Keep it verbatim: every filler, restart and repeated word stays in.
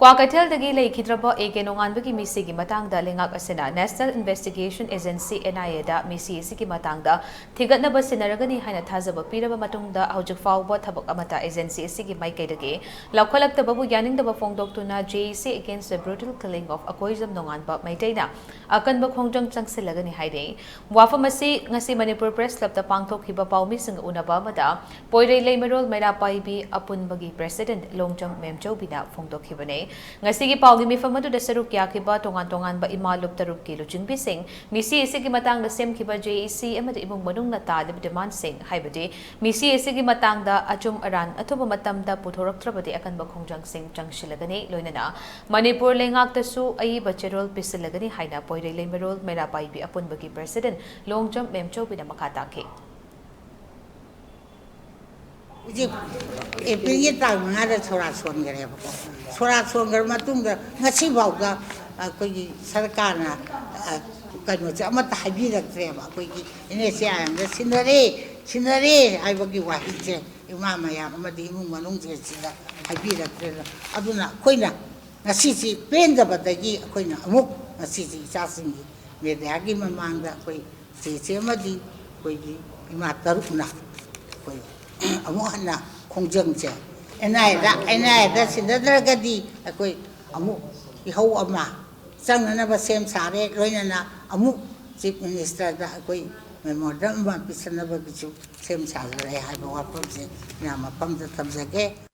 ꯀ꯭ꯋꯥꯀꯩꯊꯦꯜꯗꯒꯤ ꯂꯩꯈꯤꯗ꯭ꯔꯕ A K ꯅꯣꯡꯉꯥꯟꯕꯒꯤ ꯃꯤꯁꯤꯒꯤ ꯃꯇꯥꯡꯗ ꯂꯩꯉꯥꯛ ꯑꯁꯤꯅ National Investigation Agency, N I A, ꯗ ꯃꯤꯁꯤ ꯑꯁꯤꯒꯤ ꯃꯇꯥꯡꯗ ꯊꯤꯒꯠꯅꯕ ꯁꯤꯟꯅꯔꯒꯅꯤ ꯍꯥꯏꯅ ꯊꯥꯖꯕ ꯄꯤꯔꯕ ꯃꯇꯨꯡꯗ, ꯍꯧꯖꯤꯛ ꯐꯥꯎꯕ ꯊꯕꯛ ꯑꯃꯠꯇ agency ꯑꯁꯤꯒꯤ ꯃꯥꯏꯀꯩꯗꯒꯤ ꯂꯧꯈꯠꯂꯛꯇꯕꯕꯨ ꯌꯥꯅꯤꯡꯗꯕ ꯐꯣꯡꯗꯣꯛꯇꯨꯅ J A C Against the Brutal Killing of Akoijam ꯅꯣꯡꯉꯥꯟꯕ ꯃꯩꯇꯩꯅ ꯑꯀꯟꯕ ꯈꯣꯡꯖꯪ ꯆꯪꯁꯤꯜꯂꯒꯅꯤ ꯍꯥꯏꯔꯤ꯫ ꯋꯥꯐꯝ ꯑꯁꯤ ꯉꯁꯤ ꯃꯅꯤꯄꯨꯔ Press Club ꯇ ꯄꯥꯡꯊꯣꯛꯈꯤꯕ ꯄꯥꯎꯃꯤꯁꯤꯡꯒ ꯎꯅꯕ ꯑꯃꯗ ꯄꯣꯏꯔꯩ ꯂꯩꯃꯔꯣꯜ ꯃꯩꯔꯥ ꯄꯥꯏꯕꯤ ꯑꯄꯨꯟꯕꯒꯤ President ꯂꯣꯡꯖꯝ ꯃꯦꯝꯆꯧꯕꯤꯅ ꯐꯣꯡꯗꯣꯛꯈꯤꯕꯅꯤ꯫ ꯉꯁꯤꯒꯤ ꯄꯥꯎꯒꯤ ꯃꯤꯐꯝ ꯑꯗꯨꯗ ꯁꯔꯨꯛ ꯌꯥꯈꯤꯕ ꯇꯣꯉꯥꯟ ꯇꯣꯉꯥꯟꯕ ꯏꯃꯥ ꯂꯨꯞ ꯇꯔꯨꯛꯀꯤ ꯂꯨꯆꯤꯡꯕꯤꯁꯤꯡ, ꯃꯤꯁꯤ ꯑꯁꯤꯒꯤ ꯃꯇꯥꯡꯗ ꯁꯦꯝꯈꯤꯕ J A C ꯑꯃꯗꯤ ꯏꯃꯨꯡ ꯃꯅꯨꯡꯅ ꯇꯥꯜꯂꯤꯕ demandꯁꯤꯡ, ꯍꯥꯏꯕꯗꯤ ꯃꯤꯁꯤ ꯑꯁꯤꯒꯤ ꯃꯇꯥꯡꯗ ꯑꯆꯨꯝ ꯑꯔꯥꯟ ꯑꯊꯨꯕ ꯃꯇꯝꯗ ꯄꯨꯊꯣꯔꯛꯇ꯭ꯔꯕꯗꯤ ꯑꯀꯟꯕ ꯈꯣꯡꯖꯪꯁꯤꯡ ꯆꯪꯁꯤꯜꯂꯒꯅꯤ, ꯂꯣꯏꯅꯅ ꯃꯅꯤꯄꯨꯔ ꯂꯩꯉꯥꯛꯇꯁꯨ ꯑꯏꯕ ꯆꯦꯔꯣꯜ ꯄꯤꯁꯤꯜꯂꯒꯅꯤ ꯍꯥꯏꯅ ꯄꯣꯏꯔꯩ ꯂꯩꯃꯔꯣꯜ ꯃꯩꯔꯥ ꯄꯥꯏꯕꯤ ꯑꯄꯨꯟꯕꯒꯤ President ꯂꯣꯡꯖꯝ ꯃꯦꯝꯆꯧꯕꯤꯅ ꯃꯈꯥ ꯇꯥꯈꯤ꯫ ꯍꯧꯖꯤꯛ ꯑꯦꯄ꯭ꯔꯤꯜꯒꯤ ꯇꯥꯡ ꯃꯉꯥꯗ ꯁꯣꯔꯥꯠ ꯁꯣꯟꯈ꯭ꯔꯦꯕꯀꯣ꯫ ꯁꯣꯔꯥꯠ ꯁꯣꯟꯈ꯭ꯔ ꯃꯇꯨꯡꯗ ꯉꯁꯤꯐꯥꯎꯗ ꯑꯩꯈꯣꯏꯒꯤ ꯁꯔꯀꯥꯔꯅ, ꯑ, ꯀꯩꯅꯣꯁꯦ ꯑꯃꯠꯇ ꯍꯥꯏꯕꯤꯔꯛꯇ꯭ꯔꯦꯕ꯫ ꯑꯩꯈꯣꯏꯒꯤ N H C R M ꯗ ꯁꯤꯟꯅꯔꯦ, ꯁꯤꯟꯅꯔꯦ ꯍꯥꯏꯕꯒꯤ ꯋꯥꯍꯩꯁꯦ ꯏꯃꯥ ꯃꯌꯥꯝ ꯑꯃꯗꯤ ꯏꯃꯨꯡ ꯃꯅꯨꯡꯁꯤꯡꯁꯤꯗ ꯍꯥꯏꯕꯤꯔꯛꯇ꯭ꯔꯦ꯫ ꯑꯗꯨꯅ ꯑꯩꯈꯣꯏꯅ ꯉꯁꯤꯁꯤ ꯄꯦꯟꯗꯕꯗꯒꯤ ꯑꯩꯈꯣꯏꯅ ꯑꯃꯨꯛ ꯉꯁꯤꯁꯤ ꯏꯆꯥꯁꯤꯡꯒꯤ ꯃꯦꯗꯤꯌꯥꯒꯤ ꯃꯃꯥꯡꯗ ꯑꯩꯈꯣꯏ ꯆꯦꯆꯦ ꯑꯃꯗꯤ ꯑꯩꯈꯣꯏꯒꯤ ꯏꯃꯥ ꯇꯔꯨꯛꯅ ꯑꯩꯈꯣꯏ ꯑꯃꯨꯛ ꯍꯟꯅ ꯈꯣꯡꯖꯪꯁꯦ N I A the, N I A ꯗ ꯁꯤꯟꯅꯗ꯭ꯔꯒꯗꯤ ꯑꯩꯈꯣꯏ ꯑꯃꯨꯛ ꯏꯍꯧ ꯑꯃ ꯆꯪꯅꯅꯕ ꯁꯦꯝ ꯁꯥꯔꯦ꯫ ꯂꯣꯏꯅꯅ ꯑꯃꯨꯛ Chief Minister ꯗ ꯑꯩꯈꯣꯏ memorandum ꯑꯃ ꯄꯤꯁꯟꯅꯕꯒꯤꯁꯨ ꯁꯦꯝ ꯁꯥꯖꯔꯦ ꯍꯥꯏꯕ ꯋꯥꯐꯝꯁꯦ ꯃꯌꯥꯝ ꯃꯐꯝꯗ ꯊꯝꯖꯒꯦ꯫